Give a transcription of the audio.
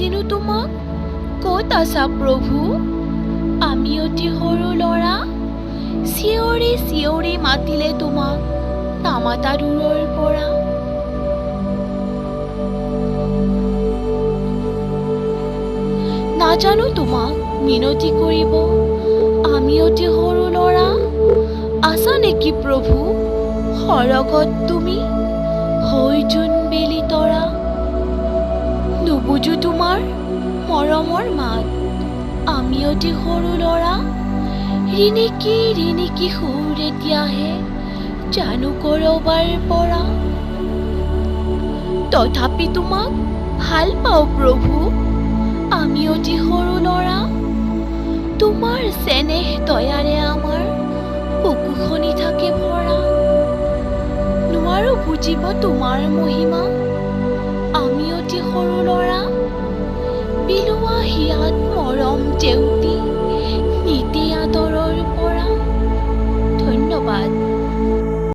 নিচিনো তোমাক, ক'ত আছা প্ৰভু? আমি অতি সৰু ল'ৰা। চিঞৰি চিঞৰি মাতিলে তোমাক, নামাতা দূৰৰ পৰা। নাজানো তোমাক মিনতি কৰিব, আমি অতি সৰু ল'ৰা। আছা নেকি প্ৰভু সৰগত তুমি, হৈ জোন বেলি তৰা? নুবুজো তোমাৰ মৰমৰ মাত, আমি অতি সৰু ল'ৰা। ৰিণিকি ৰিণিকি সুৰ এতিয়াহে জানো কৰবাৰ পৰা। তথাপি তোমাক ভাল পাওঁ প্ৰভু, আমি অতি সৰু ল'ৰা। তোমাৰ চেনেহ দয়াৰে আমাৰ বুকুখনি থাকে ভৰা। নোৱাৰো বুজিব তোমাৰ মহিমা, আমি অতি সৰু ল'ৰা।